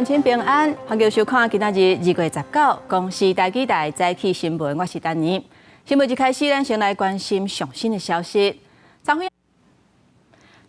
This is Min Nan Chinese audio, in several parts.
鄉親平安，歡迎收看今仔日2月19公視台語台早起新聞，我是丹妮。新聞一開始，咱先來關心上新的消息。昨昏，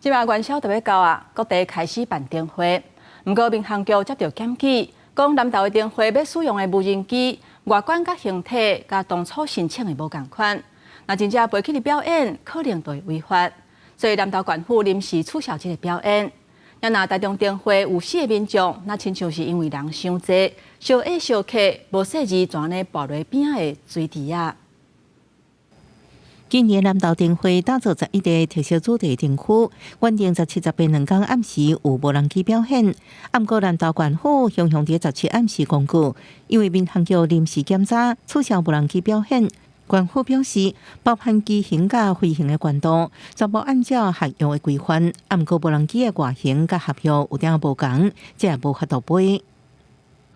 這擺元宵就欲到啊，各地開始辦燈會。毋過民航局接著檢舉，講南投的燈會欲使用的無人機外觀佮形體佮當初申請的無仝款，若真正飛起去表演，可能就會違法。所以南投縣府臨時取消這个表演。若台中燈會有死的民眾，若親像是因為人傷濟，相壓相卡，無細膩就按呢跋落邊仔的水池仔。今年南投燈會打造11個特色主題燈區，原定17、18兩工暗時有無人機表演。毋過南投縣府雄雄佇17暗時公告，因為民航局臨時檢查取消無人機表演。縣府表示，包含機型佮飛行的懸度，全部按照合約的規範。毋過無人機的外形佮合約有點無仝，這也無法度飛。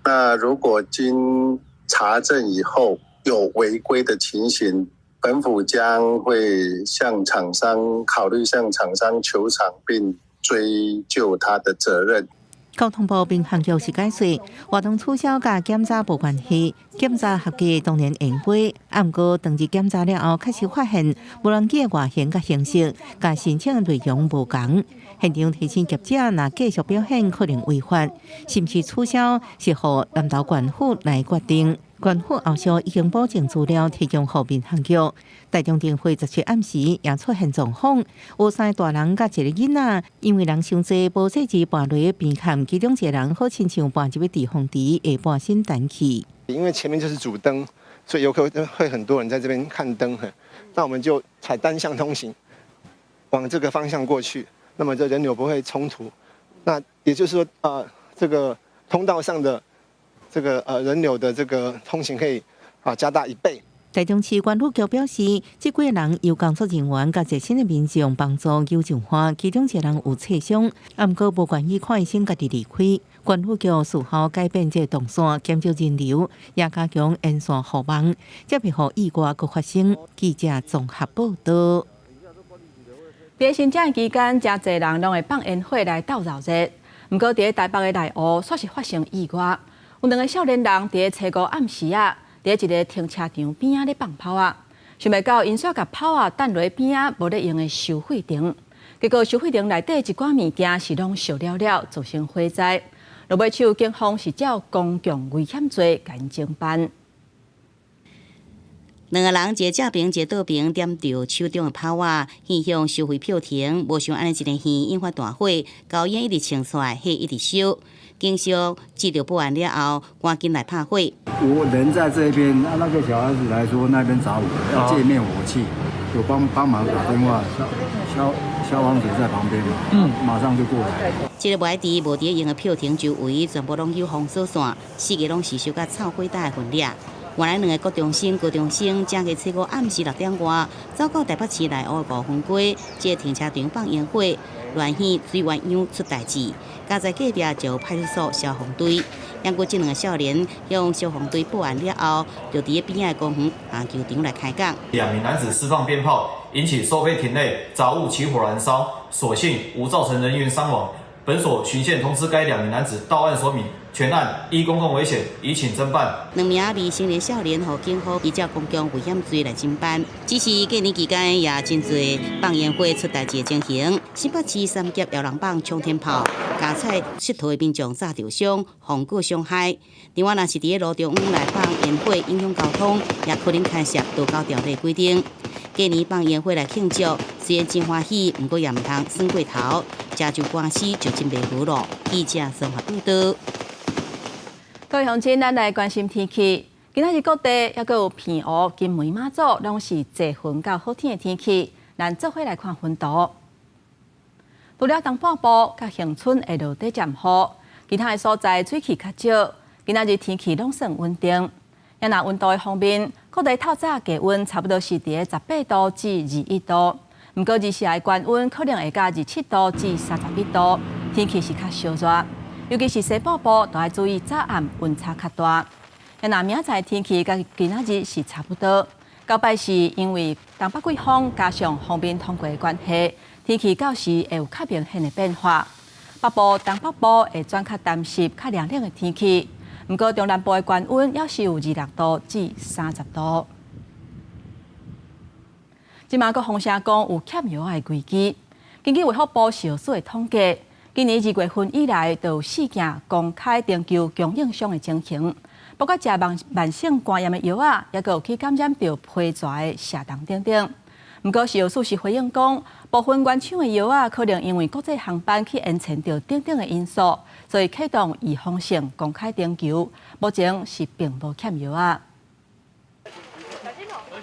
那如果經查證以後有違規的情形，本府將會向廠商考慮向廠商求償，並追究他的責任。交通部民航局是解釋，活動取消佮檢查無關係，檢查合格當然會飛。毋過當日檢查了後，確實發現無人機的外形佮形式佮申請的內容無仝。現場提醒業者，若繼續表演可能違法，是毋是取消是予南投縣府來決定。縣府後續已經補正資料提供予民航局。台中燈會17暗時也出現狀況，有三個大人佮一个囡仔，因為人傷濟，無細膩跋落邊崁，其中一个人好親像跋入去滯洪池，會半身彈去。因為前面就是主燈，所以遊客會很多人在這邊看燈。那我們就採單向通行，往這個方向過去，那麼這人流不會衝突。那也就是說，這個通道上的這個人流的這個通行可以加大一倍。台中市縣府局表示，這幾個人由工作人員佮熱心的民眾幫助救上岸，其中一個人有擦傷，毋過無願意看醫生，家己離開。縣府局事後改變這個動線，減少人流，也加強沿線護網，才袂予意外閣發生。記者綜合報導。佇新正期間，誠濟人攏會放煙火來鬥熱鬧。毋過，佇台北的內湖，煞是發生意外，有兩个少年人佇初五暗時仔，佇一个停車場邊仔咧放炮仔，想袂到𪜶煞共炮仔擲落邊仔無咧用的收費亭，結果收費亭內底一寡物件是攏燒了了，造成火災。落尾手警方是照公共危險罪共𪜶偵辦。兩个人一个正爿，一个倒爿，點著手中的炮仔，向向收費票亭，無想按呢一个耳引發大火，高煙一直衝出來，火一直燒。警消接著報案了後，趕緊來拍火。我人在這邊，那個小孩子來說那邊着火，要借滅火器，有幫幫忙打電話，消防局在旁邊嘛，馬上就過來。這个無愛佇無佇用的票亭周圍，全部攏有封鎖線，四个攏是燒甲臭火焦的痕跡。原來兩個國中生、高中生，正月初五暗時6點外，走到台北市內湖的五分街，這个停車場放煙火，亂耳水鴛鴦出代誌。加在隔壁就有派出所消防隊，毋過這兩个少年向消防隊報案了後，就佇邊仔的公園籃球場來開講。兩名男子施放鞭炮，引起收費亭內雜物起火燃燒，所幸無造成人員傷亡。本所循線通知該兩名男子到案說明，全案依公共危險，移請偵辦。兩名未成年少年予警方依照公共危險罪來偵辦。只是過年期間也真濟放煙火出代誌的情形。新北市三峽搖人放沖天炮，加菜𨑨迌的民眾炸著傷，防具傷害。另外，若是佇路中央來放煙火，影響交通，也可能牽涉道交條例規定。過年放煙火來慶祝，雖然真歡喜，毋過也毋通耍過頭，食就官司就真袂好囉。記者綜合報導。各位鄉親，咱來關心天氣。今仔日各地猶閣有澎湖、金門、馬祖，攏是濟雲佮好天的天氣。咱做伙來看雲圖。除了東半部佮恆春會落短暫雨，其他的所在水汽較少。今仔日天氣攏算穩定。若溫度的方面，各地透早低溫差不多是佇18度至21度，毋過日時的高溫可能會到27度至31度，天氣是較燒熱。尤其是西半部，都愛注意早暗溫差較大。若明仔載天氣佮今仔日是差不多。到拜四因為東北季風加上鋒面通過的關係，天氣到時會有較明顯的變化。北部、東北部會轉較乾濕、較涼冷的天氣。毋過中南部的高溫猶是有26度至30度。這馬閣風聲講有欠藥的危機。根據衛福部食藥署的統計，今年2月份以來，就有四件公開徵求供應商的情形，包括食慢性肝炎的藥仔，抑閣有去感染著飛蛇的蛇蟲等等。毋過食藥署是回應講，部分原廠的藥仔可能因為國際航班去延遲著等等的因素，所以啟動預防性公開徵求，目前是並無欠藥仔。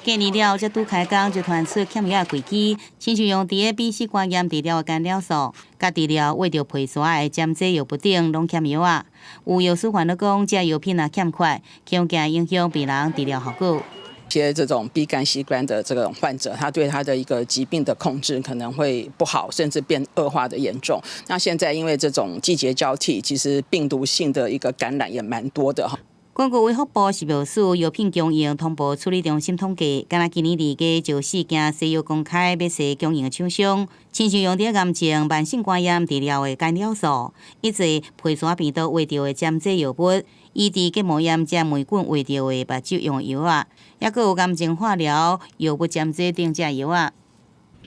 過年了，才拄開工就傳出欠藥的危機，親像用佇咧 B 型肝炎治療的干擾素，佮治療患著皮蛇的針劑藥物等，攏欠藥仔。有藥師煩惱講，這藥品若欠缺，恐驚影響病人治療效果。些這種 B 肝、C 肝的這種患者，他對他的一個疾病的控制可能會不好，甚至變惡化的嚴重。那現在因為這種季節交替，其實病毒性的一個感染也蠻多的哈。根據衛福部食藥署藥品供應通報處理中心統計，敢若今年2月就四件西藥公開欲踅供應的廠商，親像用佇癌症、慢性肝炎治療的干擾素，以及皮蛇病毒患著的針劑藥物，醫治結膜炎這霉菌患著的目睭用藥仔，抑閣有癌症化療藥物針劑等這藥仔。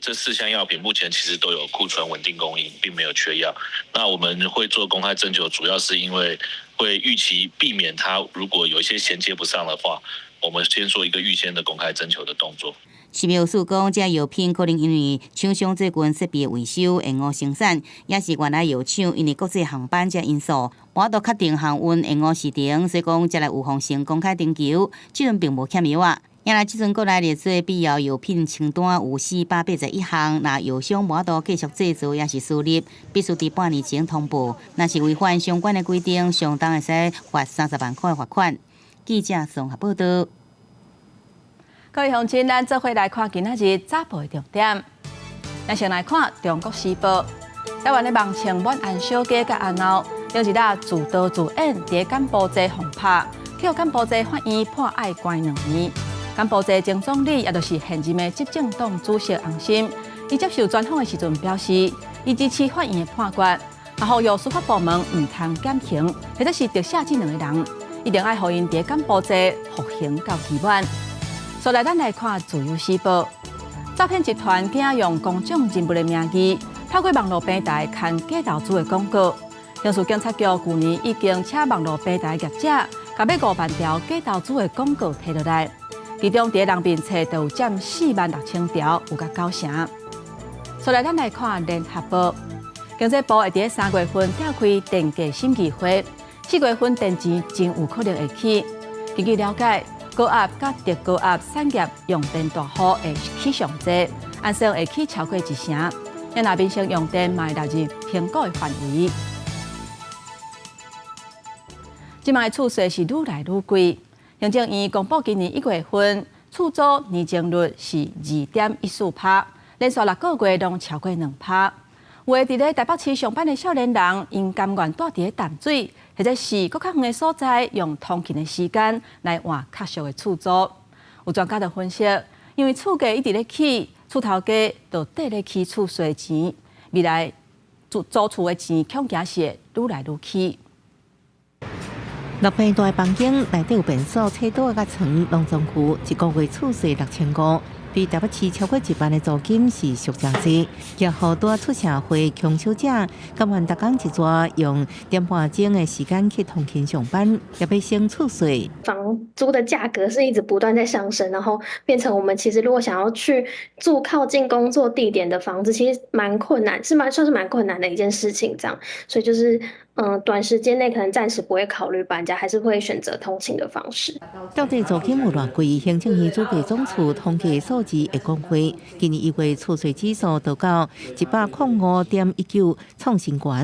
這四項藥品目前其實都有庫存穩定供應，並沒有缺藥。那我們會做公開徵求，主要是因為會預期避免它如果有一些銜接不上的話，我們先做一個預先的公開徵求的動作。食藥署講，這藥品可能因為廠商最近設備維修延誤生產，抑是原來藥廠因為國際航班這因素，無法度確定航運延誤時程，所以講才來預防性公開徵求。這陣並無欠藥仔。也來這陣國內列做必要藥品清單有481項，若藥商無法度繼續製造抑是輸入，必須佇半年前通報。若是違反相關的規定，相當會使罰30萬塊罰款。記者綜合報道。各位鄉親，咱做伙來看今仔日早報的重點。咱先來看《中國時報》，台灣的網清滿安小姐佮阿鬧，頂一日自導自演佇柬埔寨予拍，去予柬埔寨法院判愛關2年。柬埔寨前總理，也就是現任的執政黨主席洪森，伊接受專訪的時陣表示，伊支持法院的判決，嘛呼籲司法部門毋通減刑，或者是特赦這兩個人，一定愛予𪜶佇柬埔寨服刑到期滿。紲來，咱來看《自由時報》，詐騙集團驚用公眾人物的名義，透過網路平台牽假投資的廣告。刑事警察局舊年已經請網路平台業者，共欲5萬條假投資的廣告提落來。其中，佇人面冊就有佔46,000條，有佮九成。紲來，咱來看《聯合報》，經濟部會佇3月份召開電價審議會，4月份電錢真有可能會起。根據了解，高壓佮特高壓產業用電大戶會起上濟，按算會起超過一成。若民生用電嘛會納入評估的範圍。這擺厝稅是愈來愈貴。行政院公布今年1月份厝租年增率是2.14%，連續6個月攏超過2%。有的佇咧台北市上班的少年人，𪜶甘願蹛佇咧淡水，或者是閣較遠的所在，用通勤的時間來換較俗的厝租。有專家就分析，因為厝價一直咧起，厝頭家就綴咧起厝稅錢，未來租租厝的錢恐驚是會愈來愈起。6平大房間，內底有便所、廁所佮床，攏總付一個月厝稅6500，比台北市超過一半的租金是俗誠濟。也予拄仔出社會窮小姐，甘願逐工一逝用點半鐘的時間去通勤上班，也欲省厝稅。房租的價格是一直不斷在上升，然後變成我們其實如果想要去住靠近工作地點的房子，其實蠻困難，是蠻算是蠻困難的一件事情。這樣，所以就是短時間內可能暫時不會考慮搬家，還是會選擇通勤的方式。到底租金有偌貴？行政院主計總處統計數字會公開，今年1月厝稅指數達到105.19，創新高。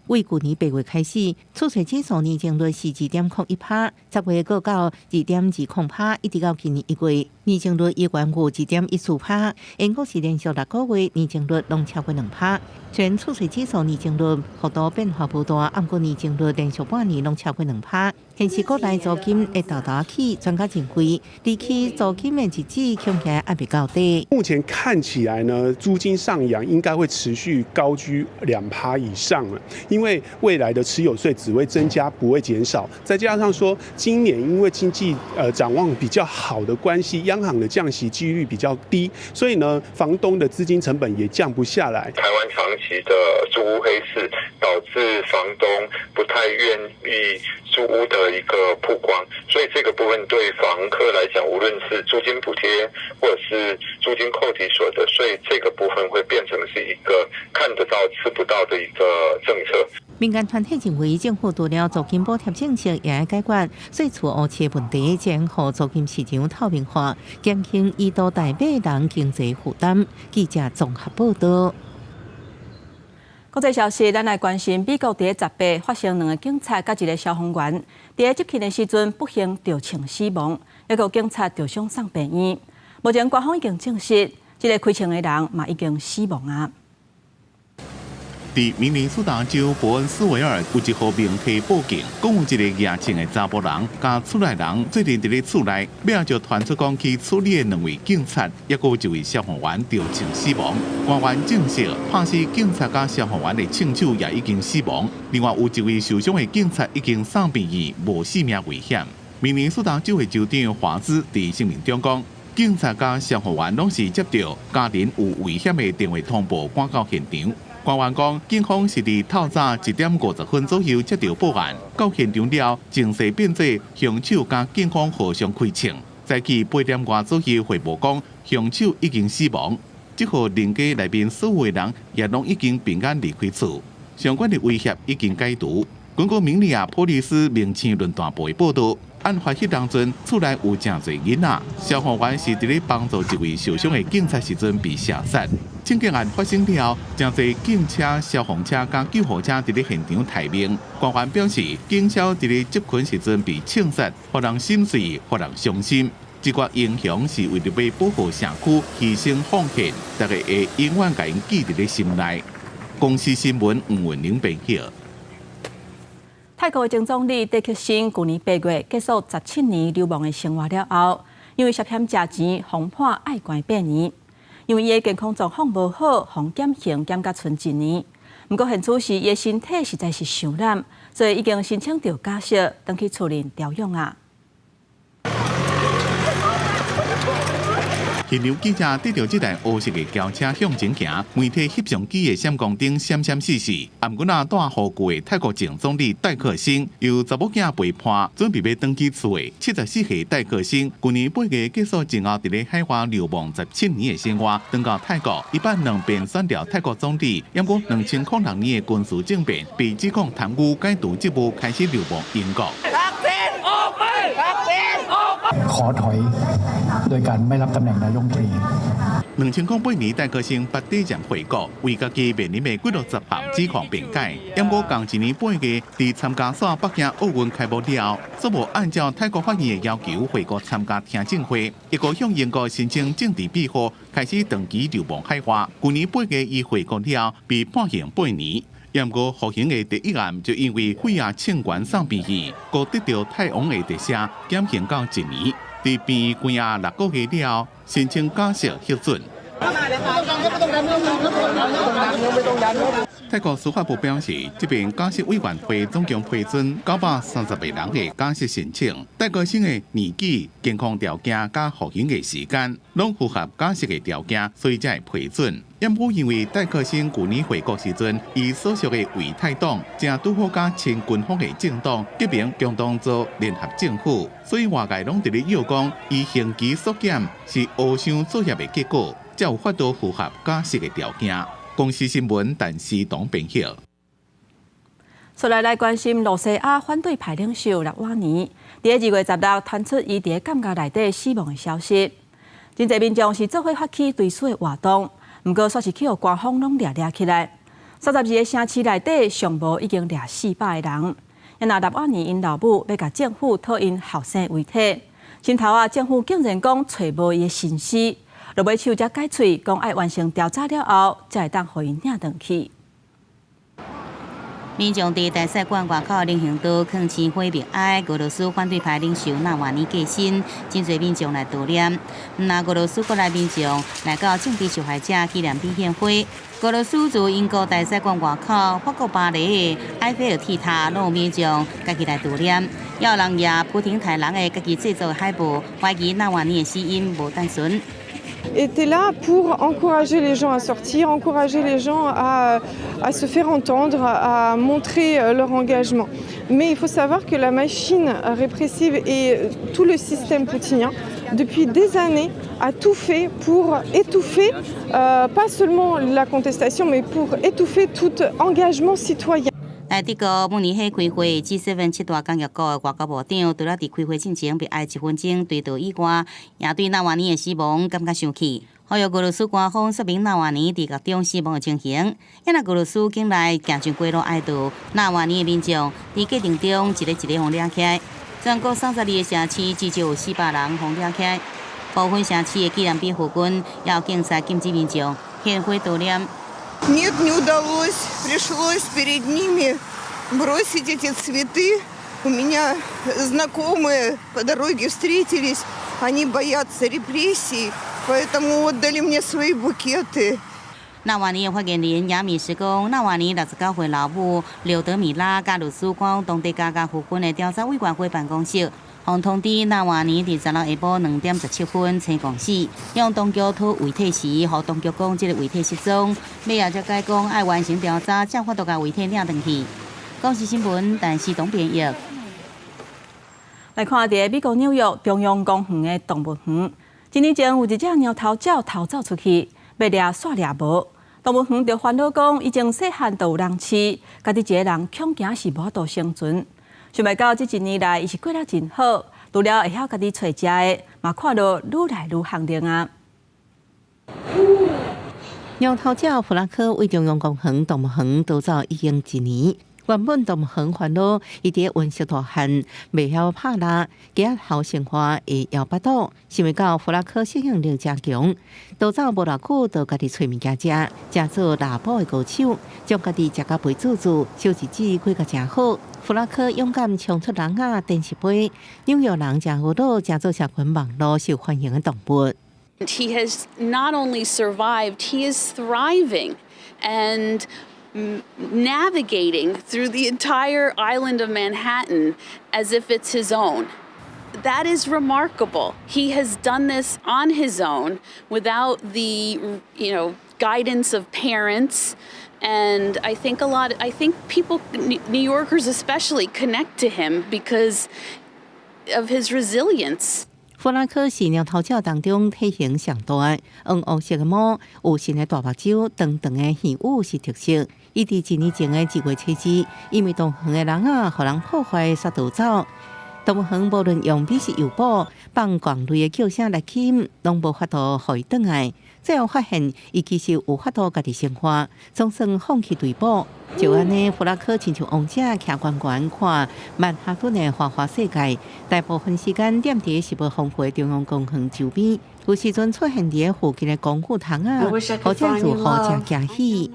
為舊年8月開始，厝稅指數年增率是2.01%，10月閣到2.20%，一直到今年1月，年增率依然有1.14%，英國是連續6個月年增率攏超過2%。雖然厝稅指數年增率幅度變化無大，毋過年增率連續半年攏超過2%，顯示國內租金會沓沓起。專家認為，地區租金的日子恐驚還未到底。目前看起來呢，租金上揚應該會持續高居2%以上了，因為未來的持有稅只會增加，不會減少。再加上說，今年因為經濟展望比較好的關係，央行的降息幾率比較低，所以呢，房東的資金成本也降不下來。台灣長期的租屋黑市，導致房東不太願意租屋的一個曝光，所以這個部分對房客來講，無論是租金補貼或者是租金扣抵所得稅，這個部分會變成是一個看得到吃不到的一個政策。民間團體認為，政府除了租金補貼政策也愛解決稅厝烏市問題，將予租金市場透明化，減輕以租代買人經濟負擔。記者綜合報道。國際消息，咱來關心美國佇18發生兩个警察佮一个消防員，佇執勤的時陣不幸著槍死亡，一个警察著傷送病院。目前官方已經證實，這个開槍的人嘛已經死亡啊。佇明尼蘇達州伯恩斯維爾有一戶媒體報警，講有一个舉槍的查埔人佮厝內人做陣佇咧厝內，尾仔就傳出講去處理的兩位警察，抑閣有一位消防員著槍死亡。官員證實，拍死警察佮消防員的槍手也已經死亡。另外有一位受傷的警察已經送病院，無性命危險。明尼蘇達州的州長華茲佇聲明中講，警察佮消防員攏是接到家庭有危險的電話通報，趕到現場。官員講，警方是佇透早1點50分左右接到報案，到現場了，情勢變做兇手佮警方互相開槍。早起8點外左右匯報講，兇手已經死亡。這戶人家內面所有的人也攏已經平安離開厝，相關的威脅已經解除。根據明尼亞波利斯明星論壇報的報道，案發彼當陣，厝內有誠濟囡仔，消防員是佇咧幫助一位受傷的警察時陣被射殺。槍擊案發生了後，誠濟警車、消防車佮救護車佇咧現場待命。官員表示，警消佇咧執勤時陣被槍殺，予人心碎，予人傷心。這個英雄是為著欲保護社區犧牲奉獻，大家會永遠共𪜶記佇咧心內。公視新聞吳文玲編譯。泰國前總理戴克辛舊年8月結束17年流亡的生活了後，因為涉嫌食錢，予判愛關8年。因為伊的健康狀況無好，予減刑減甲賰一年。毋過現此時伊的身體實在是傷躝，所以已經申請著假釋，轉去厝裡調養啊。現場記者得著這台烏色的轎車向前行，媒體翕相機的閃光燈閃閃爍爍。毋過若帶護具的泰國前總理戴克辛，由查某囝陪伴，準備欲轉去厝的74歲戴克辛，舊年8月結束前後佇咧海外流亡17年的生活，轉到泰國，伊捌兩遍選著泰國總理，毋過2006年的軍事政變被指控貪污解除職務，開始流亡英國。ขอถอยโดยการไม่รับตำแหน่งนายกรัฐมนตรี 2008年，戴克辛捌短暫回國，為家己面臨的幾落十項指控辯解。毋過仝一年8月，佇參加煞北京奧運開幕了後，煞無按照泰國法院的要求回國參加聽證會，抑閣向英國申請政治庇護，開始長期流亡海外。舊年8月，伊回國了後，被判刑八年。毋過服刑的第一案就因為血壓槍懸送病院，閣得著泰王的特赦，減刑到一年。佇病院關押6個月了後，申請假釋核准。泰國司法部表示，這邊假釋委員會總共批准930個人的假釋申請。戴克辛的年紀、健康條件佮服刑的時間，攏符合假釋的條件，所以才會批准。毋過因為戴克辛舊年回國時陣，伊所屬的為泰黨正拄好佮親軍方的政黨結盟，共同做聯合政府，所以外界攏佇咧臆講，伊刑期縮減是烏箱作業的結果，才有法度符合假釋的條件。公視新聞，陳思東編譯。接來來關心露西亞反對派領袖納瓦尼，佇2月16傳出伊佇監獄內底死亡的消息。真濟民眾是做伙發起追思的活動，毋過煞是去予官方攏掠掠起來。32个城市內底上無已經掠400個人。若納瓦尼𪜶老母欲共政府討𪜶後生遺體，心頭仔，政府竟然講揣無伊的身屍，落尾手才改喙講愛完成調查了後，才會當予伊領轉去。民眾佇大使館外口人行道囥鮮花默哀，俄羅斯反對派領袖納瓦尼過身，真濟民眾來悼念。毋但俄羅斯國內民眾來到政治受害者紀念碑獻花。俄羅斯駐英國大使館外口、法國巴黎的埃菲爾鐵塔，攏有民眾家己來悼念。也有人舉普丁刣人的家己製作的海報，懷疑納瓦尼的死因無單純。 Était là pour encourager les gens à sortir, encourager les gens à se faire entendre, à montrer leur engagement. Mais il faut savoir que la machine répressive et tout le système poutinien, depuis des années, a tout fait pour étouffer, pas seulement la contestation, mais pour étouffer tout engagement citoyen. 來德國慕尼黑開會，G7 七大工業國的外交部長，除了佇開會進前默哀一分鐘追悼以外，也對納瓦尼的死亡感覺生氣。呼籲俄羅斯官方說明納瓦尼佇獄中死亡的情形。因為俄羅斯境內行上街路哀悼納瓦尼的民眾，佇過程中一个一个予掠起來。全國32個城市至少有400人予掠起來。部分城市的紀念碑附近，也有警察禁止民眾獻花悼念。 Нет, не удалось. Пришлось перед ними бросить эти цветы. У меня знакомые по дороге встретились. Они боятся репрессий, поэтому отдали мне свои букеты. 納瓦尼的發言人亞米斯講，納瓦尼69歲老母劉德米拉佮律師趕往當地監獄附近的調查委員會辦公室，予通知納瓦尼佇16下晡2點17分青公死，向當局討遺體時，予當局講這个遺體失蹤，尾仔才改講愛完成調查，才法度共遺體領轉去。公視新聞，陳思東編譯。來看佇美國紐約中央公園的動物園，一年前有一隻貓頭鳥逃走出去，欲掠煞掠無。動物園就煩惱講，以前細漢就有人飼，家己一个人恐驚是無法度生存。想袂到這一年來，伊是過得真好，除了會曉家己揣食的，嘛看著愈來愈幸運啊。貓頭鳥弗拉克對中央公園動物園逃走已經一年。原本動物園煩惱，伊佇溫室大漢，袂曉拍獵，加好生活會枵腹肚。想袂到弗拉克適應力誠強，逃走無偌久，就家己揣物件食，成做獵捕的高手，將家己食甲肥滋滋，小日子過甲誠好。弗拉克勇敢衝出籠仔，電視杯，紐約人誠懊惱，成做社群網路受歡迎的動物。 He has not only survived, he is thriving and navigating through the entire island of Manhattan as if it's his own. That is remarkable. He has done this on his own without the guidance of parents. And I think people, New Yorkers especially, connect to him because of his resilience. 弗拉克是貓頭鳥當中體型上大，黃黑色的毛，有深的大目睭，長長的耳羽是特色。伊佇一年前的2月7日，因為動物園的籠仔予人破壞，煞逃走。動物園無論用美食誘捕、放狂類的叫聲來吸引，攏無法度予伊轉來。最後發現，伊其實有法度家己生活，總算放棄追捕。就按呢，弗拉克親像王者徛懸懸看曼哈頓的花花世界，大部分時間踮佇食物豐富的中央公園周邊，有時陣出現佇附近的公園窗仔，予遮住戶誠驚喜。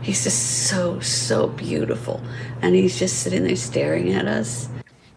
He's just so, so beautiful, and he's just sitting there staring at us.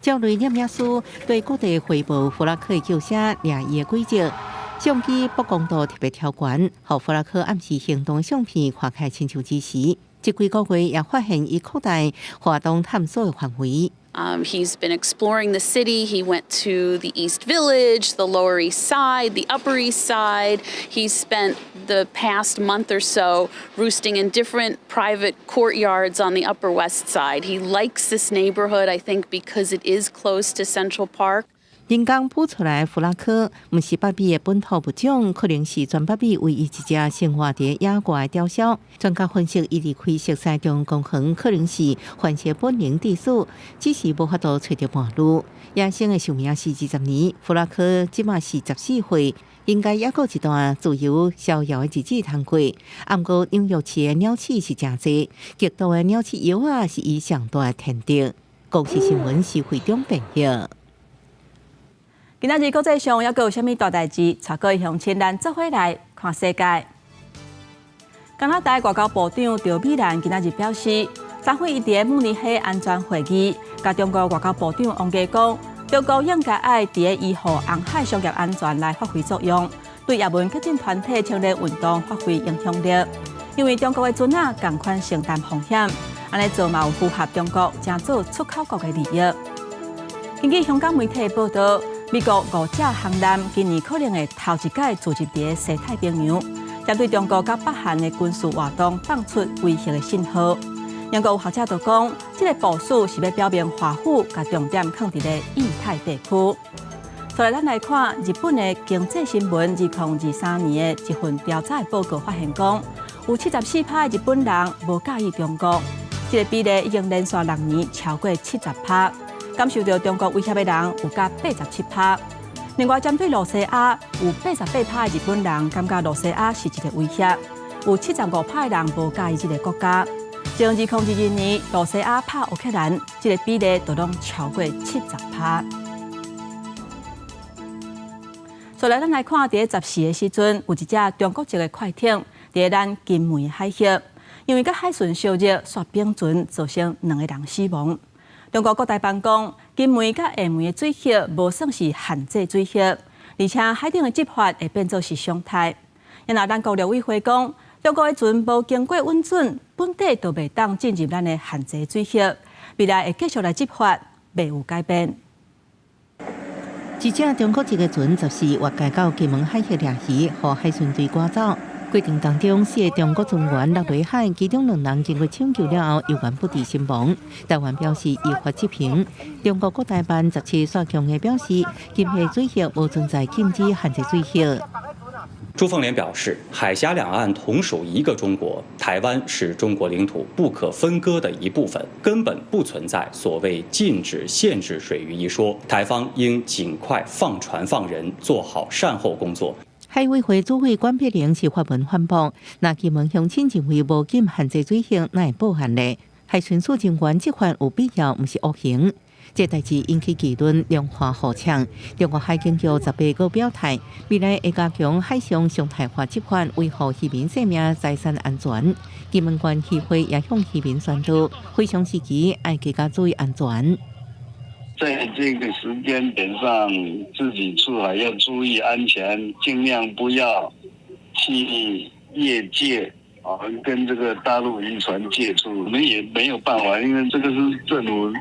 鳥類攝影師對各地回報弗拉克的叫聲，掠伊的軌跡。相機曝光度特別調懸，予弗拉克暗時行動的相片看起來親像真實。這幾個月也發現伊擴大活動探索的範圍。 He's been exploring the city. He went to the East Village, the Lower East Side, the Upper East Side. He's spent the past month or so roosting in different private courtyards on the Upper West Side. He likes this neighborhood, I think, because it is close to Central Park. 人工孵出來弗拉克，毋是北美的本土物種，可能是全北美唯一一隻生活佇野外的雕鴞。專家分析，伊離開熟悉中央公園，可能是繁殖本能致死，只是無法度揣著伴侶。野生的壽命是20年，弗拉克這馬是14歲，應該猶閣一段自由逍遙的日子通過。毋過紐約市的鳥鼠是誠濟，極度的鳥鼠藥仔是伊上大的天敵。公視新聞是會長編譯。今仔日國際上猶閣有啥物大代誌？帶各位鄉親咱做伙來看世界。加拿大外交部長趙美蘭今仔日表示，昨昏伊佇慕尼黑安全會議，佮中國外交部長王毅講，中國應該愛佇咧維護紅海商業安全來發揮作用，對也門激進團體青年運動發揮影響力。因為中國的船仔仝款承擔風險，按呢做嘛有符合中國成做出口國的利益。根據香港媒體報道，美國五隻航艦今年可能會頭一擺駐入佇西太平洋，針對中國佮北韓的軍事活動放出威脅的信號。英國有學者就講，這个部署是欲表明華府共重點放佇咧印太地區。再來，咱來看日本的經濟新聞，2023年的一份調查報告發現講，有74%的日本人無佮意中國，這个比例已經連續6年超過70%。感受著中國威脅的人有佮87%。另外，針對露西亞，有88%的日本人感覺露西亞是一个威脅，有75%的人無佮意這个國家。從2022年露西亞拍烏克蘭，這个比例都攏超過70%。再來，咱來看，佇14的時陣，有一隻中國籍的快艇佇咱金門海域，因為佮海巡相熱，煞反船，造成兩个人死亡。中國國台辦講，金門佮廈門的水域無算是限制水域，而且海頂的執法會變做是常態。然後，咱國陸委會講，中國的船無經過允准，本底就袂當進入咱的限制水域，未來會繼續來執法，袂有改變。一隻中國籍的船14越界到金門海域掠魚，予海巡隊趕走。過程當中，四个中國船員落入海，其中兩人經過搶救了後，猶原不治身亡。台灣表示依法執行。中國國台辦17煞強硬表示，金廈水域無存在禁止限制水域。朱鳳蓮表示，海峽兩岸同屬一個中國，台灣是中國領土不可分割的一部分，根本不存在所謂禁止、限制水域一說。台方應盡快放船放人，做好善後工作。海委會主委管碧玲是發文反駁，若金門鄉親認為無禁限制水域，哪會報案咧？海巡署人員執法有必要，毋是惡行。這代誌引起議論，兩岸互嗆。中國海警局18號表態，未來會加強海上常態化執法，維護漁民生命財產安全。金門縣漁會也向漁民宣導，非常時期愛加加注意安全。在這個時間點上，自己出海要注意安全，盡量不要去越界啊，跟這個大陸漁船接觸。我們也沒有辦法，因為這個是政府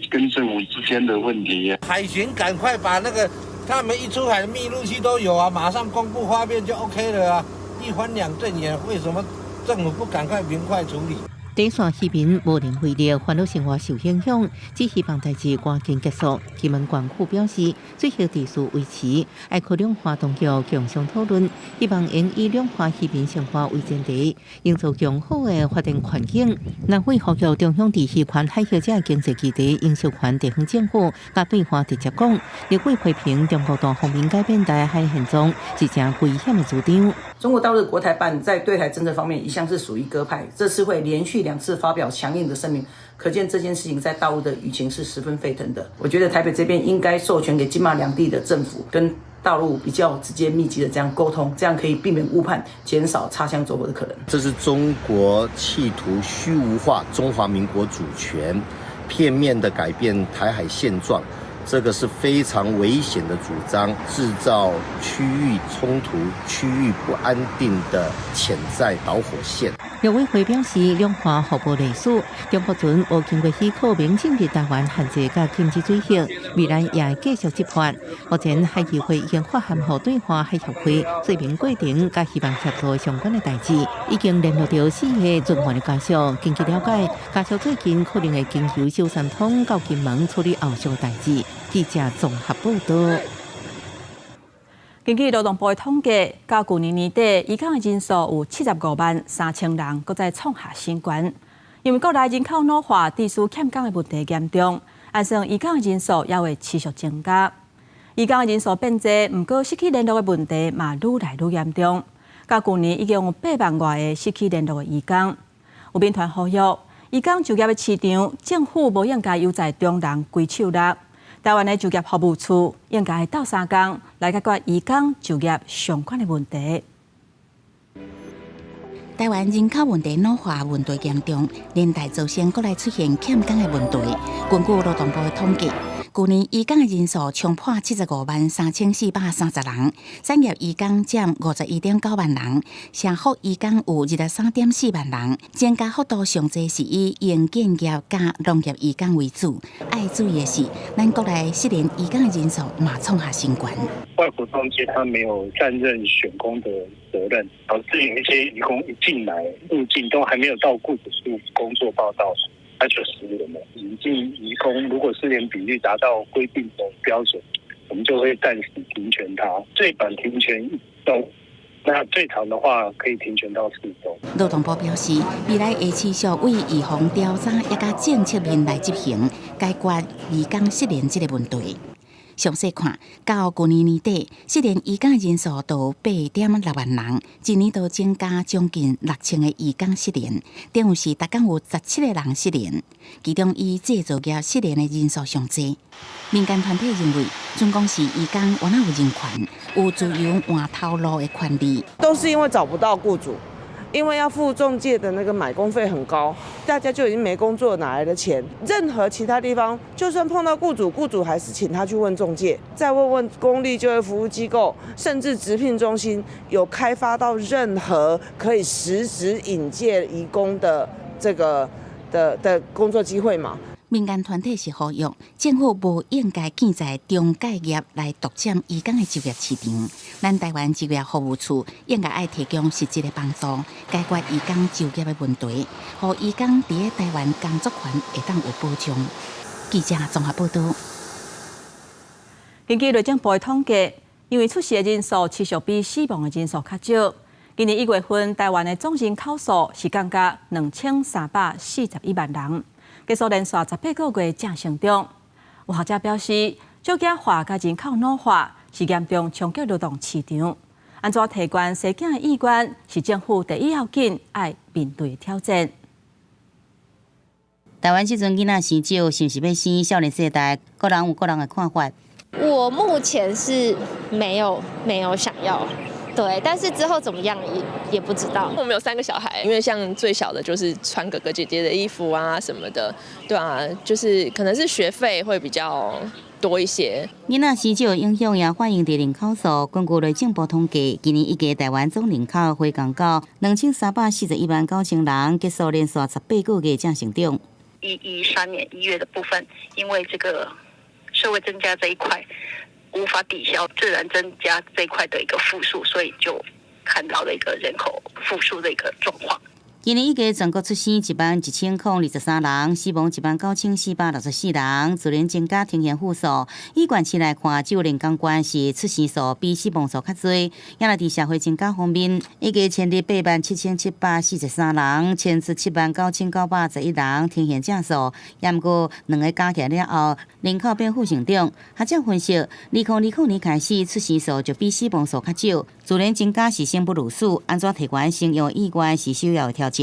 跟政府之間的問題。海巡趕快把那個他們一出海的密錄器都有啊，馬上公布畫面就 OK 了啊，一翻兩瞪眼，為什麼政府不趕快明快處理？底線漁民無能為力，煩惱生活受影響，只希望代誌趕緊結束。金門縣府表示，水域秩序維持，愛靠兩岸當局共商討論，希望應以兩岸漁民生活為前提，營造良好的發展環境。南非呼籲中央佇漁權海域這經濟基地應授權地方政府，佮對岸直接講，立委批評中國單方面改變台海現狀是誠危險的主張。中國大陸國台辦在對台政策方面一向是屬於鴿派，這次會連續兩次發表強硬的聲明，可見這件事情在大陸的輿情是十分沸騰的。我覺得台北這邊應該授權給金馬兩地的政府跟大陸比較直接密集的這樣溝通，這樣可以避免誤判，減少擦槍走火的可能。這是中國企圖虛無化中華民國主權，片面的改變台海現狀，這個是非常危險的主張，製造區域衝突、區域不安定的潛在導火線。陸委會表示，兩岸互無隸屬，中國船無經過許可免進入台灣限制佮禁止水域，未來也會繼續執法。目前海基會已經發函予對岸海協會，說明過程佮希望協助相關的代誌，已經聯絡著四个船員的家屬。根據了解，家屬最近可能會經由小三通到金門處理後續代誌。記者綜合報道。根據勞動部的統計，到舊年年底，移工的人數有75萬3千人，閣再創下新高。因為國內人口老化、知識欠工的問題嚴重，按算移工的人數也會持續增加。移工的人數變濟，毋過失去聯絡的問題嘛愈來愈嚴重。到舊年已經有8萬外个失去聯絡的移工。有民團呼籲，移工就業的市場，政府無應該優待中人規手力。台灣的就業服務處應該鬥相共來解決移工就業相關的問題。台灣人口問題老化問題嚴重，連帶造成國內出現欠工的問題。根據勞動部的統計，舊年移工的人數衝破753,430人，產業移工佔51.9萬人，社福移工有23.4萬人，增加幅度上濟是以營建業佮農業移工為主。愛注意的是，咱國內失聯移工的人數嘛創下新高。外國中介他沒有擔任選工的責任，導致有一些移工一進來入境都還沒有到雇主處工作報到，他就失聯了。引進移工如果失聯比率達到規定的標準，我們就會暫時停權他，最短停權一週，那最長的話可以停權到4週。勞動部表示，未來會持續為預防調查以及政策面來執行，解決移工失聯這個問題。詳細看，到舊年年底，失聯移工人數到8.6萬人，一年都增加將近6000個移工失聯，等於是逐工有17個人失聯。其中以製造業失聯的人數上濟。民間團體認為，準講是移工原來有人權，有自由換頭路的權利。都是因為找不到雇主，因為要付中介的那個買工費很高，大家就已經沒工作，哪來的錢？任何其他地方，就算碰到雇主，雇主還是請他去問中介，再問問公立就業服務機構，甚至職聘中心有開發到任何可以實質引介移工的這個的工作機會嗎？民間團體是呼籲政府無應該建在中介業來獨佔移工的就業市場。咱台灣就業服務處應該愛提供實質的幫助，解決移工就業的問題，予移工佇台灣工作權會當有保障。記者綜合報道。根據內政部的統計，因為出世的人數持續比死亡的人數較少。今年1月份，台灣的總人口數是降到2341萬人。結束連續18個月正成長。有學者表示，少子化佮人口老化是嚴重衝擊勞動市場。按怎提懸生囝的意願，是政府第一要緊愛面對的挑戰。台灣這陣囡仔生少，是毋是欲生？少年世代，各人有各人的看法。我目前是沒有想要。對，但是之後怎麼樣也不知道。我們有3個小孩，因為像最小的就是穿哥哥姐姐的衣服啊什麼的，對啊，就是可能是學費會比較多一些。囡仔生少影響也反映佇人口數。根據內政部統計，今年一月台灣總人口回降到2341萬9千人，結束連續18個月正成長。113年1月的部分，因為這個社會增加這一塊，無法抵消自然增加這一塊的一個負數，所以就看到了一個人口負數的一個狀況。今年一月全國出生11,023人，死亡19,464人，自然增加呈現負數。以縣市來看，只有連江縣是出生數比死亡數較濟。也若佇社會增加方面，一月遷入87,743人，遷出79,911人，呈現正數。也毋過兩个加起來了後，人口變負成長。學者分析，2020年開始出生數就比死亡數較少，自然增加是生不如死，按怎提懸生育意願是首要的挑戰。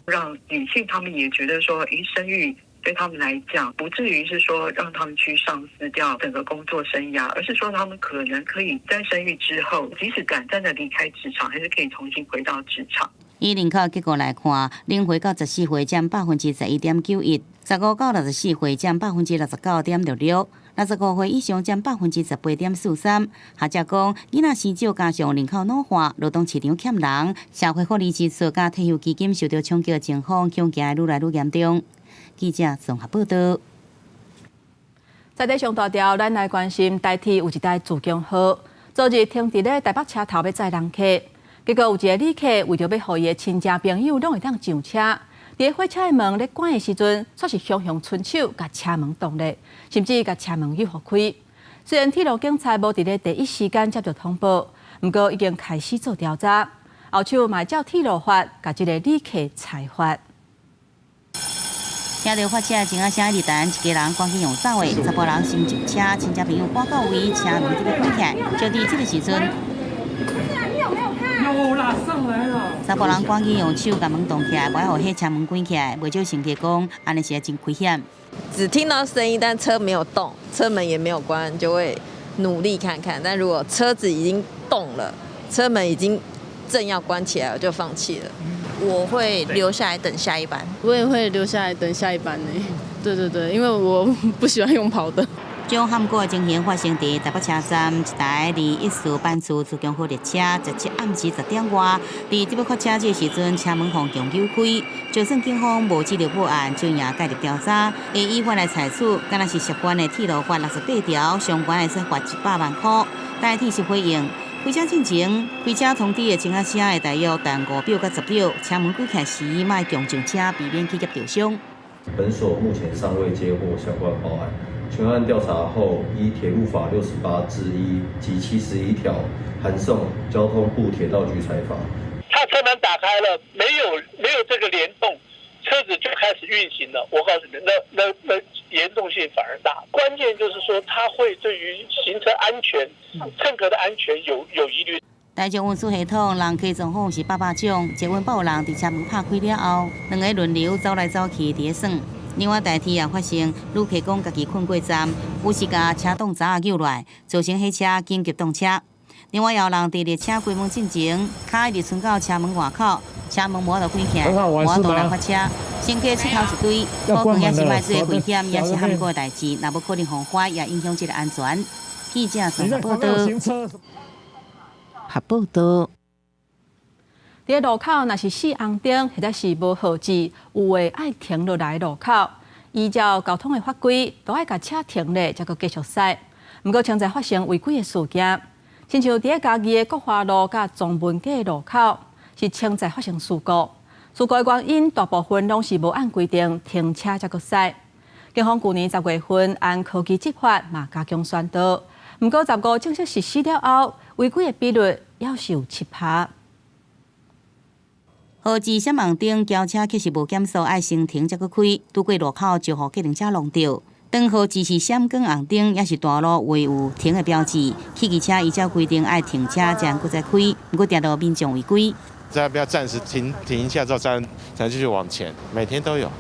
讓女性她們也覺得說，誒，生育對他們來講，不至於是說讓他們去喪失掉整個工作生涯，而是說他們可能可以在生育之後，即使短暫的離開職場，還是可以重新回到職場。以人口結構來看，0歲到14歲佔11.91%，15到64歲佔69.66%，65歲以上佔18.43%。學者講，囡仔生少加上人口老化，勞動市場欠人，社會福利支出佮退休基金受著衝擊的情況，恐驚會愈來愈嚴重。記者綜合報道。在地上大條，咱來關心台鐵有一台自強號，昨日停佇咧台北車頭欲載人客，結果有一个旅客為著欲予伊的親戚朋友攏會當上車，佇火車的門咧關的時陣，煞是雄雄伸手共車門擋咧，甚至共車門扭予開。雖然鐵路警察無佇咧第一時間接著通報，毋過已經開始做調查，後手嘛照鐵路法共這个旅客裁罰。聽著發車鐘仔聲，一直等一家人趕緊用走的，查埔人先上車，親戚朋友趕到位，車門就欲關起來，就佇這个時陣。你有沒有看？有啦，上來了。查埔人趕緊用手共門擋起來，袂予彼車門關起來。袂少乘客講，按呢是真危險。只聽到聲音，但車沒有動，車門也沒有關，就會努力看看。但如果車子已經動了，車門已經正要關起來，我就放棄了。我會留下來等下一班。我也會留下來等下一班呢。對對對，因為我不喜歡用跑的。這種罕見的情形發生佇台北車站一台214班次自強號列車，17暗時10點外，佇這欲發車這個時陣，車門予強扭開，就算警方無接著報案，就也介入調查，會依法來採取，敢若是涉犯的鐵路法68條，相關會使罰100萬箍。代替是回應，開車進前，開車通知的鐘仔聲會大約等5秒到10秒，車門關起來時，莫強上車，避免去夾著傷。本所目前尚未接獲相關報案。全案調查後，依鐵路法68之1及71條，函送交通部鐵道局裁罰。他車門打開了，沒有這個聯動，車子就開始運行了。我告訴你，那嚴重性反而大。關鍵就是說，它會對於行車安全、乘客的安全有疑慮。大眾運輸系統人客狀況是百百種，捷運有人佇車門拍開了後，兩个輪流走來走去佇咧耍。另外，台鐵也發生旅客講家己睏過站，有時共車擋閘仔扭落來，造成火車緊急擋車。另外，有人佇列車關門進前，跤一直伸到車門外口，車門無法度關起來，無法度來發車，乘客出頭一堆，可能也是莫做危險，也是罕見的代誌，若無可能防範，也影響這个安全。記者綜合報導。合報導。佇路口，若是死紅燈或者是無號誌，有的愛停落來路口，依照交通的法規，都愛共車停咧，才閣繼續駛。毋過，常在發生違規的事件，親像佇嘉義的國華路佮中文街路口，是常在發生事故。事故的原因大部分攏是無按規定停車才閣駛。警方舊年10月份按科技執法嘛加強宣導，毋過15正式實施了後，違規的比率猶是有7%。號誌閃紅燈，轎車卻是無減速，愛先停才閣開，拄過路口就予計程車挵著。當號誌是閃光紅燈，抑是大路未有停的標誌，汽機車依照規定愛停車才閣再開，毋過定著民眾違規。在那邊暫時停一下之後，再繼續往前，每天都有。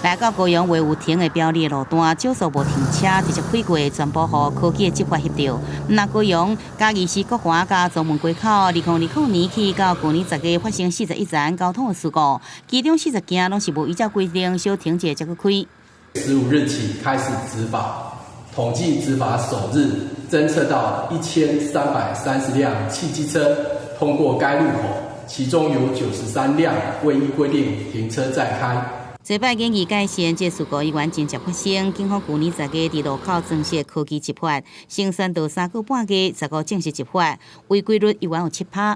來到高雄未有停的標誌的路段，少數無停車直接開過，全部予科技的執法翕著。若高雄嘉義市國華佮中門街口，2020年起到舊年10月發生41宗交通的事故，其中40件攏是無依照規定小停者才閣開。15日起開始執法，統計執法首日偵測到1330輛汽機車通過該路口，其中有93輛未依規定停車再開。這擺建議改善，這事故依然真常發生。警方舊年10月佇路口增設科技執法，先宣導3個半月，15正式執法，違規率依然有7%。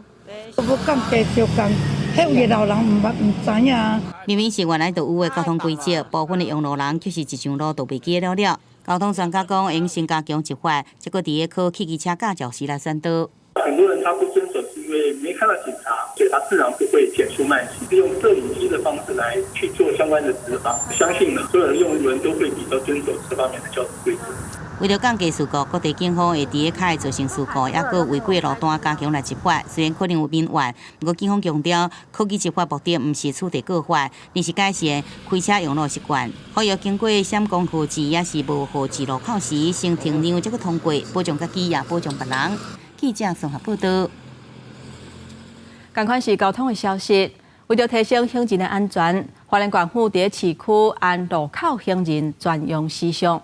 無共繼續共，彼有的老人毋捌毋知影。明明是原來就有的交通規則，部分的用路人卻是一上路就袂記得了了。交通專家講，應先加強執法，這閣佇咧考汽機車駕照時來宣導。很多人他不遵守，是因為沒看到警察，所以他自然不會減速慢行。利用攝影機的方式來去做相關的執法，相信呢，所有的用路人都會比較遵守這方面的交通規則。為了降低事故，各地警方會佇咧較會造成事故，抑閣違規路段加強來執法。雖然可能有民怨，毋過警方強調，科技執法目的毋是取締告發，而是改善開車用路習慣。呼籲經過閃光號誌抑是無號誌路口時，先停讓才閣通過，保障家己也保障別人。記者綜合報導。仝款是交通的消息，為著提升行人的安全，花蓮縣府佇市區安路口行人專用視像。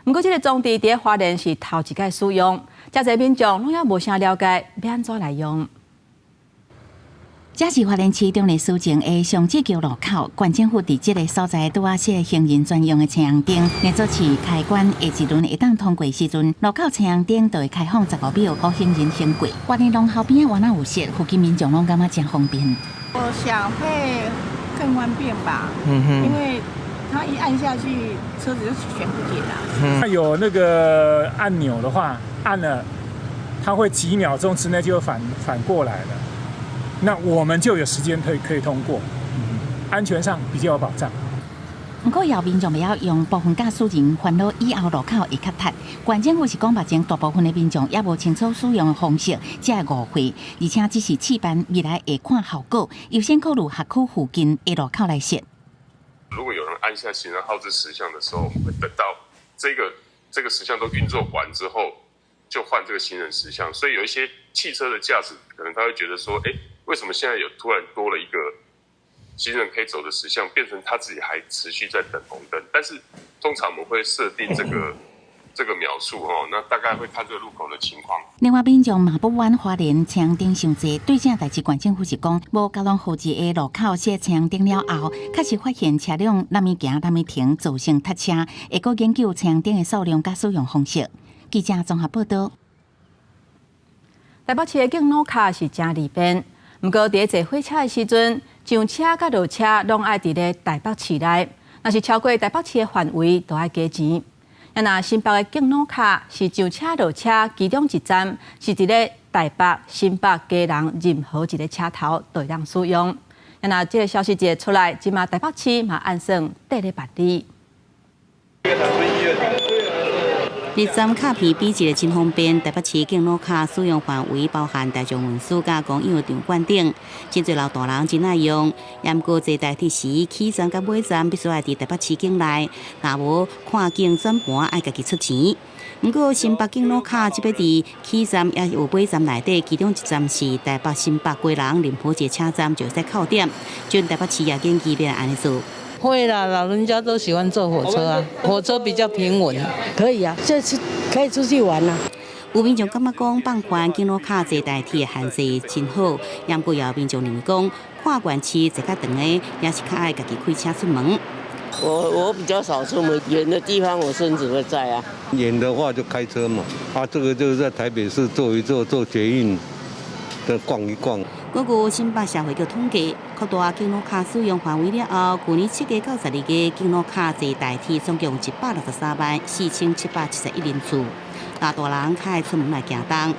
毋過，這个裝置佇花蓮是頭一擺使用，誠濟民眾攏猶無啥了解，欲按怎來用？這是花蓮市中壢書前的雙子橋路口，縣政府佇這个所在拄仔設行人專用的青紅燈，捏做市開關下一輪會當通過時陣，路口青紅燈就會開放15秒，予行人先過。花蓮農後邊仔原來有設，附近民眾攏感覺誠方便。我想會更方便吧，因為它一按下去，車子就全部停了。它有那個按鈕的話，按了，它會幾秒鐘之內就反過來了。那我們就有時間可以通過，安全上比較有保障。毋過有民眾袂曉用，部分駕駛人煩惱以後路口會較窒。縣政府是講目前大部分的民眾猶無清楚使用的方式，才會誤會，而且只是試辦，未來會看效果，優先考慮學區附近的路口來設。如果有人按下行人號誌時相的時候，我們會等到這個時相都運作完之後，就換這個行人時相。所以有一些汽車的駕駛，可能他會覺得說，欸，為什麼現在有突然多了一個行人可以走的時相，變成他自己還持續在等紅燈？但是通常我們會設定這個秒數哦，那大概會看這個路口的情況。另外，民眾嘛不滿花蓮青紅燈傷濟，對這代誌縣政府是講，無交通號誌的路口設青紅燈了後，確實發現車輛哪物行哪物停，造成塞車，會閣研究青紅燈的數量佮使用方式。記者綜合報道。台北市的敬老卡是誠利便，毋過佇咧坐火車的時陣，上車佮落車攏愛佇咧台北市內，若是超過台北市的範圍，就愛加錢。啊，若新北的敬老卡是上車落車，其中一站是佇咧台北、新北、基隆任何一个車頭都會當使用。啊，若這个消息一出來，這馬台北市嘛按算綴咧辦理。入站卡片比一个真方便，台北市敬老卡使用範圍包含大眾運輸佮公有場館等，真濟老大人真愛用。毋過坐台鐵時，起站佮尾站必須愛佇台北市境內，若無看景轉盤愛家己出錢。毋過新北敬老卡這擺佇起站抑有尾站內底，其中一站是台北、新北、基隆任何一个車站就會使扣點，準台北市也建議欲按呢做。會啦，老人家都喜歡坐火車啊，火車比較平穩。可以啊，這次可以出去玩啦。有民眾感覺講放寬敬老卡坐台鐵的限制真好，毋過也有民眾認為講跨縣市坐較長的，也是較愛家己開車出門。我比較少出門，遠的地方我孫子會載啊。遠的話就開車嘛，啊，這個就是在台北市坐一坐，坐捷運的逛一逛。根據新北社會局統計，擴大敬老卡使用範圍了後，去年7月到12月，敬老卡坐台鐵總共163萬4771人次，老大人較愛出門來行動。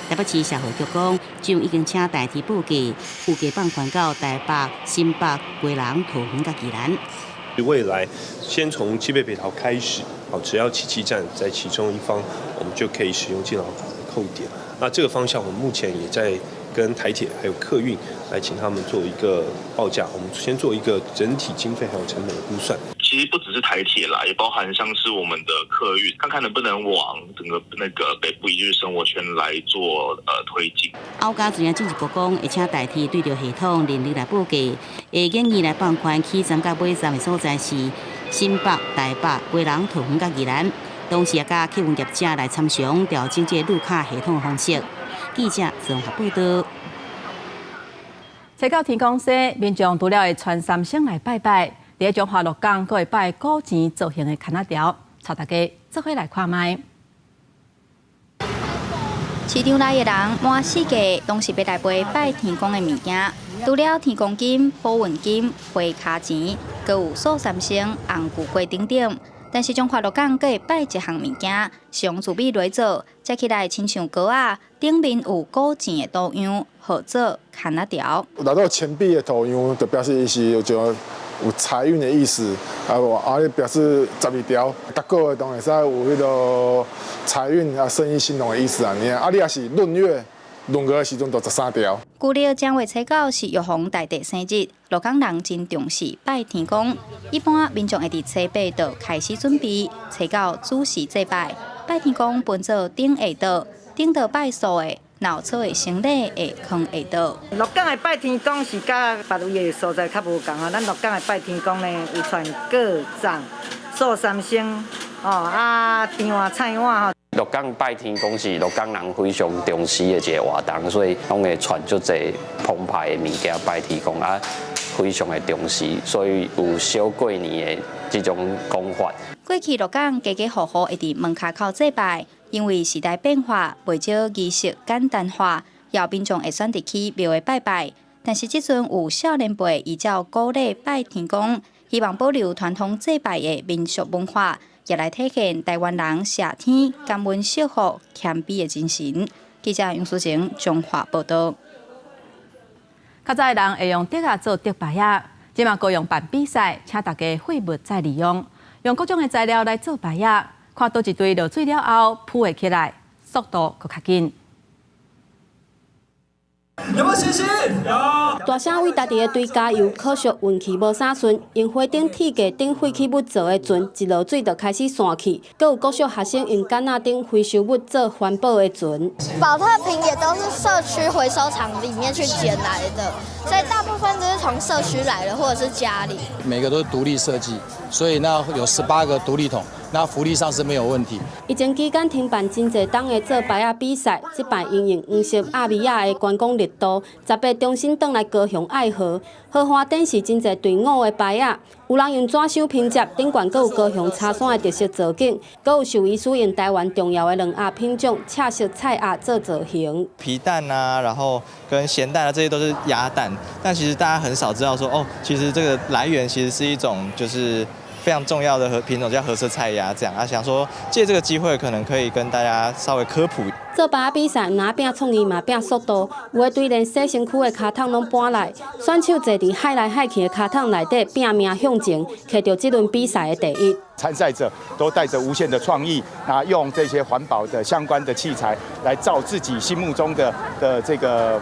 台北市社會局講，將已經請台鐵報價，預計放寬到台北、新北、基隆、桃園佮宜蘭。未來先從七北北桃開始，只要起訖站在其中一方，我們就可以使用敬老卡的扣點。那這個方向，我們目前也在跟台鐵還有客運來請他們做一個報價，我們先做一個整體經費還有成本的估算。其實不只是台鐵啦，也包含像是我們的客運，看看能不能往整個那個北部一日生活圈來做推進。歐家自然進一步講，會請台鐵對著系統人力來報價，會建議來放寬起站佮尾站的所在是新北、台北、基隆、桃園佮宜蘭，同時也佮客運業者來參詳調整這個路卡系統的方式。記者綜合報道。初九天公生，民眾除了會穿三牲來拜拜，佇咧彰化鹿港，閣會拜古錢造型的牽仔條，帶大家做伙來看覓。市場內的人滿四界，攏是欲來買拜天公的物件。除了天公金、保運金、花跤錢，閣有素三牲、紅龜粿等等。但是彰化鹿港閣會拜一項物件，是用糯米來做，食起來親像糕仔，頂面有古錢的圖樣，號做牽仔條。內底有錢幣的圖樣，就表示伊是有種有財運的意思，啊無啊，表示12條，逐個月當會使有彼个財運啊，生意興隆的意思啊。爾啊，你若是閏月，閏月的時陣就13條。舊曆正月初九是玉皇大帝生日，鹿港人真重視拜天公。一般民眾會佇初八就開始準備，初九準時祭拜。拜天公分做頂下桌，頂桌拜素的，若有草的生理會囥下桌。鹿港的拜天公是佮別位的所在較無仝吼，咱鹿港的拜天公呢，有傳果粽、素三牲，吼啊甜碗菜碗吼。鹿港拜天公是鹿港人非常重視的一个活動，所以攏會傳足濟澎湃的物件拜天公啊，非常的重視，所以有小過年的這種講法。過去鹿港家家戶戶會佇門跤口祭拜，因為時代變化，袂少儀式簡單化，也有民眾會選擇去廟會拜拜。但是這陣有少年輩依照古禮拜天公，希望保留傳統祭拜的民俗文化，也來體現台灣人謝天、感恩、惜福、謙卑的精神。記者楊淑晴彰化報道。較早的人會用竹仔做竹牌仔，這馬高雄辦比賽，請大家廢物再利用，用各種的材料來做牌仔，看佗一隊落水了後浮會起來，速度閣較緊。有無信心？有。大聲為家己的隊加油，可惜運氣無啥順，用火頂鐵架頂廢棄物做的船，一落水就開始散去。閣有國小學生用桿仔頂回收物做環保的船。寶特瓶也都是社區回收廠裡面去撿來的，所以大部分都是從社區來的，或者是家裡。每個都是獨立設計，所以那有18個獨立桶，那浮力上是沒有問題。疫情期間停辦真濟冬的做牌仔比賽，這擺因應黃色鴨米仔的觀光熱度，10月重新轉來高雄愛河，河岸展示真濟隊伍的牌仔，有人用紙箱拼接，頂懸閣有高雄柴山的特色造景，閣有獸醫師用台灣重要的卵鴨品種赤色菜鴨做造型。皮蛋啊，然後跟鹹蛋啊，這些都是鴨蛋，但其實大家很少知道說，哦，其實這個來源其實是一種就是非常重要的和品種叫褐色菜鴨，這樣啊，想說借這個機會，可能可以跟大家稍微科普。做牌仔比賽，毋但拼創意嘛拼速度，有的隊連洗身軀的跤桶攏搬來，選手坐佇海來海去的跤桶內底拼命向前，摕著這輪比賽的第一。參賽者都帶着無限的創意，那用這些環保的相關的器材來造自己心目中的這個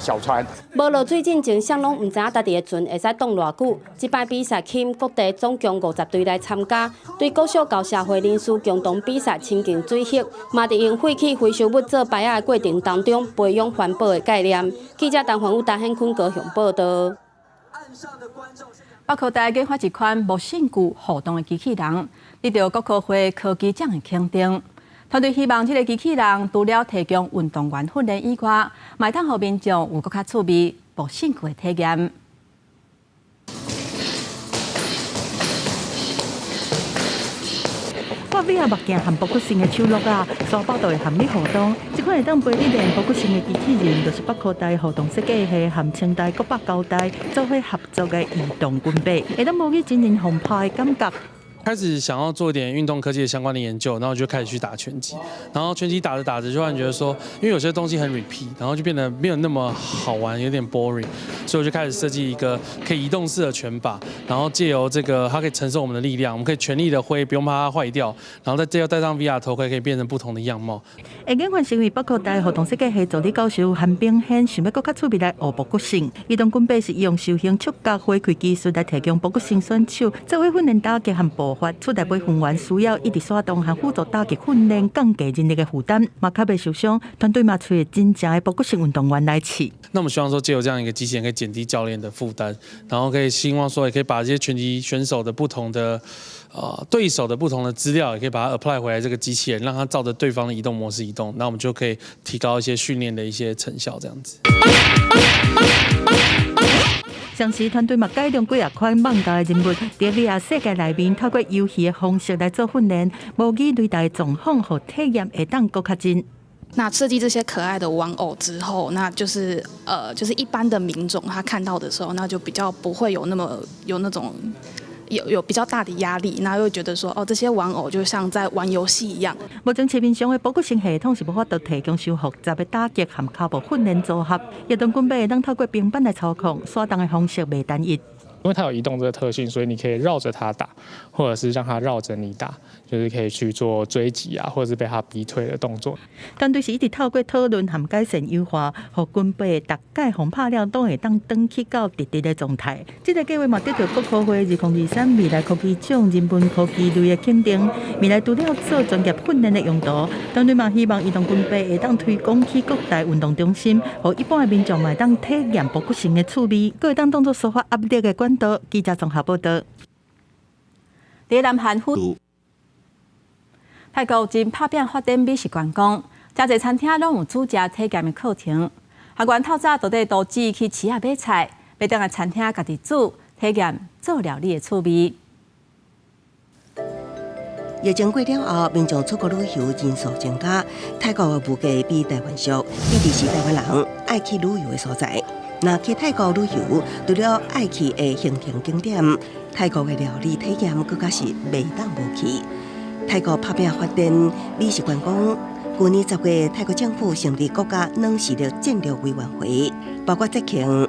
小船。無落水進前，啥攏毋知影家己的船會使擋偌久。這擺比賽吸引各地總共50隊來參加，對國小到社會人士共同比賽親近水域，嘛佇用廢棄回收物做牌仔的過程當中，培養環保的概念。記者陳環宇、陳顯坤高雄報道。北科大研發一款無性具互動的機器人，得著國科會科技獎的肯定。團隊希望這个機器人除了提供運動員訓練以外，嘛會當予民眾有閣較趣味、無性具的體驗。發VR目鏡和博骨性的手樂啊，沙包都會和你互動。這款會當陪你練博骨性的機器人，就是北科大互動設計系和清大、國北交大做伙合作的移動軍備，會當模擬真人轟拍的感覺。開始想要做一點運動科技的相關的研究，然後就開始去打拳擊，然後拳擊打着打着，就突然覺得說，因為有些東西很 repeat，然後就變得沒有那麼好玩，有點 boring，所以我就開始設計一個可以移動式的拳靶，然後借由這個，它可以承受我們的力量，我們可以全力的揮，不用怕它壞掉，然後再借由戴上 VR 頭盔，可以變成不同的樣貌。研發成為北科大互動設計系助理教授韓炳憲，想欲閣較趣味來學博骨性。移動軍備是用小型觸覺回饋技術來提供博骨性選手作為訓練打擊和步伐，出來飛行員需要一直甩動和輔助打擊訓練，降低人力的負擔，嘛較袂受傷。團隊嘛揣真正的博骨性運動員來試。那我們希望說，借由這樣一個機器人，可以減低教練的負擔，然後可以希望說，也可以把這些拳擊選手的不同的對手的不同的資料，也可以把它 apply 回來這個機器人，讓它照着對方的移動模式移動，那我們就可以提高一些訓練的一些成效，這樣子。同時，團隊嘛改良幾仔款網架的人物，佇 VR 世界內面透過遊戲的方式來做訓練，模擬擂台狀況，予體驗會當閣較真。那設計這些可愛的玩偶之後，那就是就是一般的民眾他看到的時候，那就比較不會有那麼有那種有比較大的壓力，那又覺得說哦，這些玩偶就像在玩遊戲一樣。目前市面上的博骨性系統是無法度提供傷複雜的打擊和跤步訓練組合，移動軍備會當透過平板來操控，甩動的方式袂單一。因為它有移動這個特性，所以你可以繞着它打，或者是讓它繞着你打，就是可以去做追擊啊，或者是被它逼退的動作。團隊是一直透過討論和改善優化，予軍備逐擺轟拍了都會當轉去到直直的狀態。這个計畫嘛得著國科會2023未來科技獎人文科技類的肯定。未來除了做專業訓練的用途，團隊嘛希望移動軍備會當推廣去各大運動中心，予一般的民眾嘛會當體驗博骨性的趣味，閣會當當作抒發壓力的管道。記者綜合報道。佇南韓府，泰國真拍拚發展美食觀光，誠濟餐廳攏有煮食體驗的課程。學員透早就佇圖紙去市仔買菜，欲轉來餐廳家己煮，體驗做料理的趣味。疫情過了後，民眾出國旅遊人數增加，泰國的物價比台灣俗，一直是台灣人愛去旅遊的所在。若去泰國旅遊，除了愛去的行程景點，泰國的料理體驗閣較是袂當無去。泰國拍拚發展美食觀光，舊年10月，泰國政府成立國家軟實力戰略委員會，包括節慶、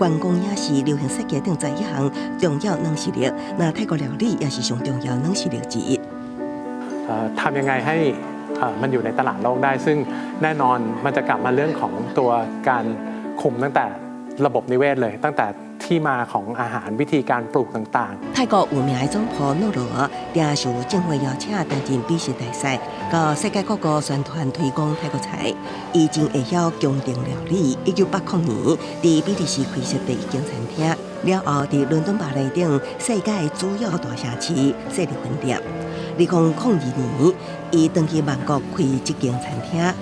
觀光也是流行設計頂在一項重要軟實力。那泰國料理也是上重要軟實力之一。 ทำยังไงให้มันอยู่ในตลาดโลกได้ ซึ่งแน่นอนมันจะกลับมาเรื่องของตัวการคุมตั้งแต่ระบบนิเวศเลย ตั้งแต่ที่มาของอาหารวิธีการปลูกต่าง 泰國有名的總鋪諾羅，定受政府邀請擔任美食大使，到世界各國宣傳推廣泰國菜。伊真會曉宮廷料理，1980年佇比利時開設第一間餐廳，了後佇倫敦、巴黎等世界主要大城市設立分店。2002年，伊轉去曼谷開這間餐廳，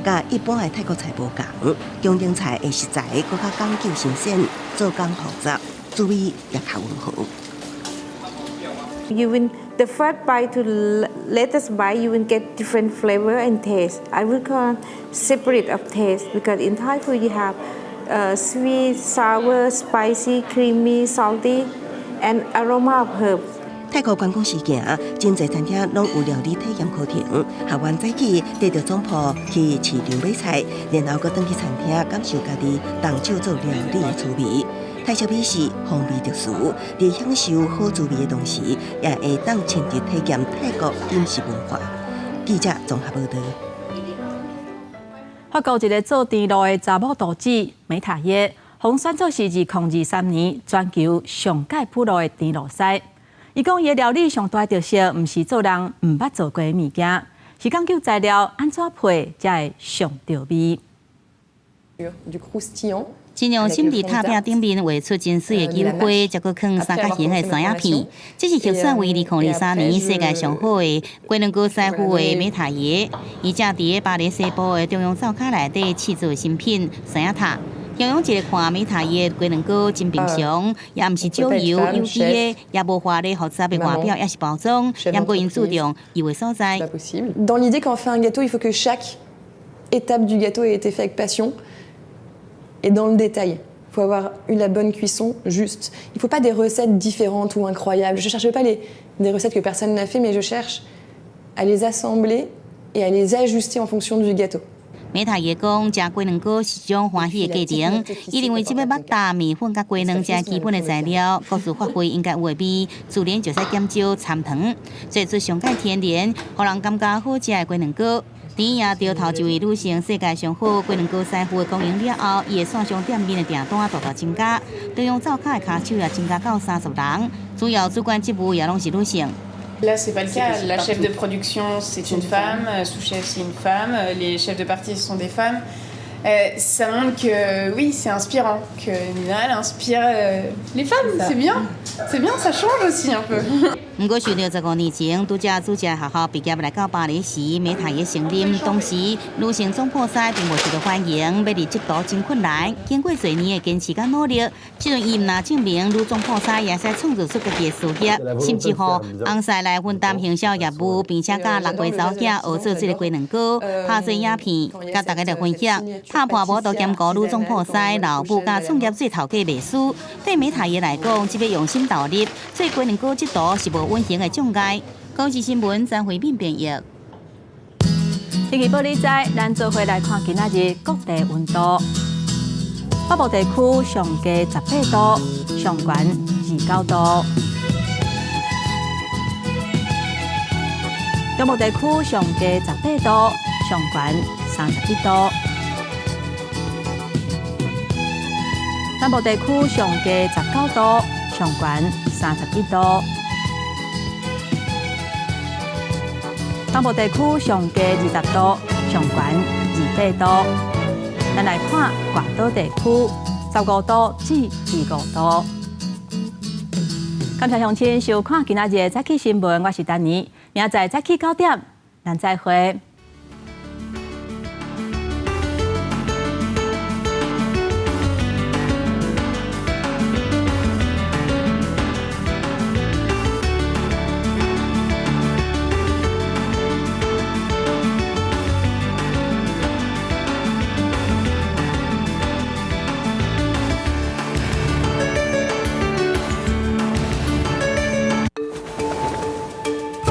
佮一般的泰國菜無仝，宮廷菜的食材閣較講究新鮮，做工複雜，滋味也較溫和。 You will the first bite to latest bite, you will get different flavor and taste. I would call separate of taste because in Thai food you have sweet, sour, spicy, creamy, salty, and aroma of herbs. 泰國觀光時行，真濟餐廳攏有料理體驗課程。學員早起綴著總鋪去市場買菜，然後閣轉去餐廳感受家己動手做料理的滋味。泰式美食風味特殊，佇享受好滋味的同時，也會當親自體驗泰國飲食文化。記者綜合報道。法國一个做甜露的查某廚子美塔耶，予選做是2023年全球上蓋普路的甜露師。伊講伊的料理上大特色，毋是做人毋捌做過的物件，是講究材料按怎配才會上著味。真用心佇塔餅頂面畫出真媠的酒花，才閣囥三角形的山仔片。這是獲選為2023年世界上好的雞卵糕師傅的美塔爺。伊正佇巴黎西部的中央灶跤內底試做新品山仔塔。形容一个看美塔爺的雞卵糕真平常，也毋是少油有機的，也無華麗複雜的外表，抑是包裝，毋過𪜶注重油的所在。 Dans l'idée, quand on fait un gâteau, il faut que chaque étape du gâteau ait été faite avec passion et dans le détail. Il faut avoir eu la bonne cuisson juste. Il ne faut pas des recettes différentes ou incroyables. Je ne cherche pas des recettes que personne n'a fait, mais je cherche à les assembler et à les ajuster en fonction du gâteau. 美塔爺講，食雞卵糕是種歡喜的過程。伊認為這擺肉脣、麵粉佮雞卵這基本的材料，各自發揮應該有的味，自然就使減少摻糖，做出上蓋天然，予人感覺好食的雞卵糕。佇贏著頭一位女性世界上好雞卵糕師傅的光榮了後，伊的線上店面的訂單大大增加，中央灶跤的跤手也增加到30人，主要主管職務也攏是女性。 Là, c'est pas le cas. La chef de production, c'est une femme. Sous-chef, c'est une femme. Les chefs de partie, ce sont des femmes. Ça montre que oui, c'est inspirant, que Nina, elle inspire les femmes. C'est bien. C'est bien, ça change aussi un peu. 毋過，想著15年前，拄才主持學校畢業來到巴黎時，美塔爺承認當時女性總鋪師並無受到歡迎，欲入職途真困難。經過濟年的堅持佮努力，這陣伊毋但證明女總鋪師也會使創造出家己的事業，甚至予翁婿來分擔行銷業務，並且佮六歲查某囝學做這个雞卵糕，拍做影片，佮大家來分享。拍破無都兼顧女總鋪師、老母佮創業做頭家袂輸。對美塔爺來講，這欲用心投入做雞卵糕這途是無隱形的障礙。公視新聞張惠敏編譯。天氣報你知，咱做伙來看今仔日各地溫度。北部地區上低18度，上懸29度；中部地區上低18度，上懸31度；南部地區上低19度，上懸31度；東部地區上低20度，上懸28度。咱來看外島地區，15度至25度。感謝鄉親收看今仔日的早起新聞，我是丹妮，明仔載早起9點，咱再會。